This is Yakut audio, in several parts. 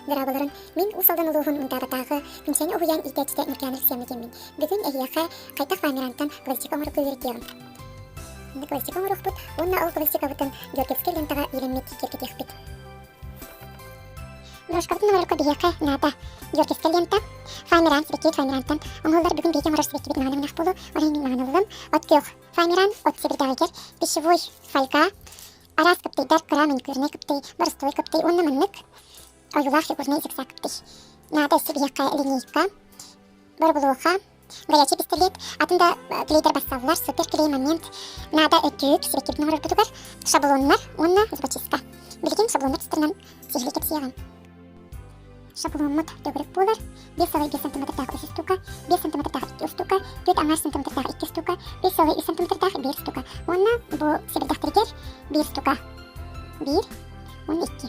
Дорооболорун, мин Уус Алдан улууһун Мындаабатааҕы Күнчээнэ уһуйаан иитээччитэ Нургиана Алексеевна диэммин. Бүгүн эһиэхэ хайдах фоамирантан гвоздика оҥорорго үөрэтиэҕим. Гвоздика оҥоруохпут уонна ол гвоздикабытын Георгиевскай лентаҕа иилэммит киэргэтиэхпит. Брошкабытын оҥорорго биһиэхэ наада Георгиевскай лента, фоамиран, сибэкки фоамирантан оҥоһуллар бүгүн биһиги оҥорор сибэккибит маҥан өҥнөөх буолуо, ол иһин мин маҥан ыллым. От күөх фоамиран, от сэбирдэҕигэр пищевой фольга, Араас кыптыйдар, кыра маникюрнай кыптый, боростуой кыптый уонна маннык ойуулаах фигурнай зигзаг кыптый. Наада өссө биһиэхэ линейка, боробулуоха, горячий пистолет, атын да клейдер бассаллар, супер клей момент, наада өтүүк, сибэккибитин оҥорорбутугар шаблоннар уонна зубочистка. Билигин шаблоннар тустарынан сиһилии кэпсиэҕим. Шабломмут төгүрүк буолар, 5,5 сантиметрдаах үс устуука, 5 сантиметрдаах икки устуука, 4 аҥаар сантиметрдаах икки устуука, 5,3 сантиметрдаах биир устуука уонна бу сэбирдэхтэригэр биир устуука, биир уонна икки.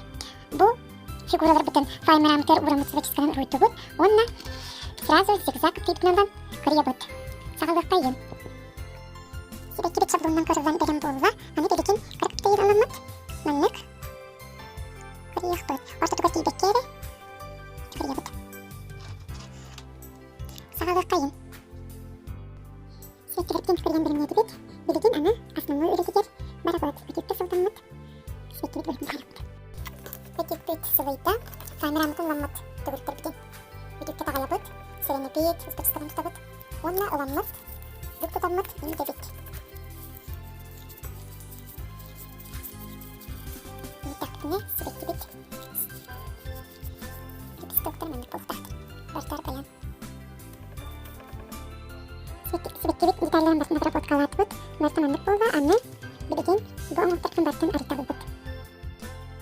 Бу фигураларбытын файмерамтер ураммыт зубочистканан уруйдубут уонна сразу зигзаг кыптыйбытынан ылан кырыйабыт. Саҕалыаххайын. Сибэккибит шаблонунан көрүллэн бэлэм буолла. Аны билигин кыра кыптыйын ыламмыт. Маннык Кырыйыахпыт. Ортотугар тиийбэккэ эрэ кырыйабыт. Саҕалыаххайын. Сиэккилэртэн кырыйан бэлэмнээтибит. Билигин аны основной үлэтигэр барабыт. Өтүккэ сылтаммыт. Сиэккибит бөлөхтөн таһаарыахпыт. Өтүкпүт сылыйда. Камерамытын ыламмыт төгүрүктэрбитин өтүккэ таҕайабыт. Сэрэнэбит, ыстачысканан тутабыт. Уонна ыламмыт, бүк тутаммыт имитэбит. Ииттэхпитинэ сибэккибит лепестоктар маннык буолуохтаахтар. Бартар баян. Сибэккибит деталларын басын обработкалаатыбыт. Барыта маннык буолла. Аны билигин бу оҥоһуктартан барытын арыйталыыбыт.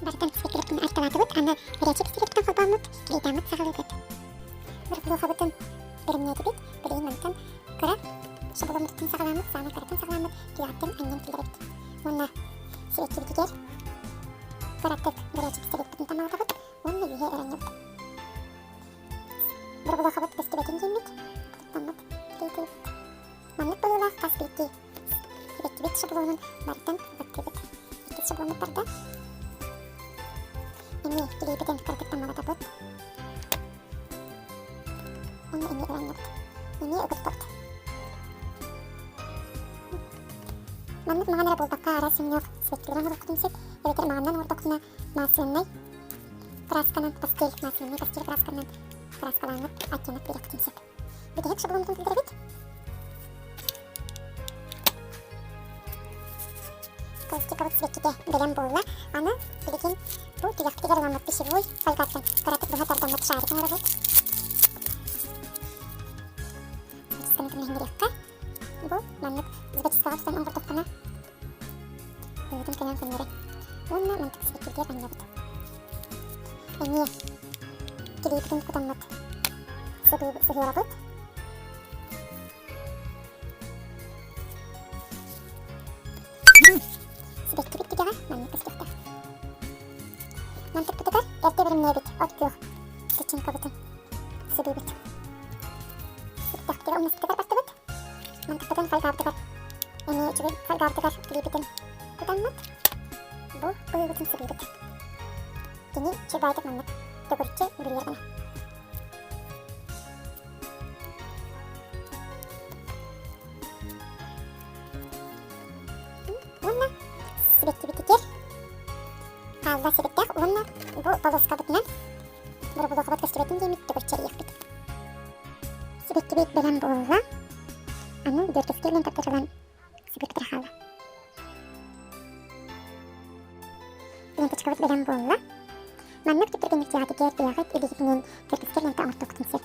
Барытын сибэккилэртэн арыйталаатыбыт. Аны горячий пистолеттан холбооммут, клейтааммыт саҕалыыбыт. Быргылуохабытын бэлэмнээтибит. Билигин мантан кыра шабломмутуттан саҕалааммыт, саамай кыраттан саҕалааммыт, түгэҕиттэн анньан киллэрэбит. Уонна сибэккибитигэр кыратык горячий пистолеппытын таммалатабыт уонна үөһэ өрөннөбүт. Быргылуохабыт көстүбэтин диэммит, туттаммыт клейтыыбыт. Маннык быһыылаах хас биирдии сибэккибит шаблонун барытын баттыыбыт. Иккис шабломмут барда. Эмиэ килиэйбитин кыратык таммалатабыт. Уонна эмиэ ыранньабыт. Эмиэ ыгыттабыт. Маннык маҥан эрэ буолбакка араас өҥнөөх сибэккилэри оҥоруоххутун сөп, эбэтэр маҥанынан оҥордоххутуна масляный красканан, пастель, масляный пастель красканан краскалааҥҥыт оттенок биэриэххитин сөп. Бүтэһик шабломмутун киллэрэбит. Пластиковый сибэккитэ бэлэм буолла. Аны билигин бу түгэхпитигэр ыламмыт пищевой фольгаттан кыратык быһа тардаммыт шарик оҥоробут. Зубочистканы иһиҥириэххэ. Бу маннык зубочисткаҕа тутан оҥордоххуна быһыытын көнөн көннөрө. Уонна мантык сибэккибитигэр анньабыт. Эмиэ килиипитин кутаммыт сыһыарабыт. Сибэккибит түгэҕэ маннык көстүөхтээх. Мантыкпытыгар эрдэ бэлэмнээбит от күөх тычинкабытын сыбыыбыт. Сыттахпытыгар умнаспытыгар бардыбыт. Мантыкпытын фольгабытыгар эмиэ үчүгэй фольгабытыгар килиипитин кутаммыт. Бу быһыыбытын сыбыыбыт. Кини чебаайтык маннык төгүрүччү бүрүйэр гына. Уонна сибэккибитигэр хаалла сибэттээх уонна бу полоскабытынан боробулуохабыт көстүбэтин диэммит төгүрчэрийэхпит. Сибэккибит бэлэм буолла. Аны Георгиевскийынан тардырылан сибэккитэ хаалла. Ленточкабыт бэлэм буолла. Маннык түптүргэнник дьиэҕитигэр бэйэҕит илиигитинэн Георгиевскай лента оҥортуоххутун сөп.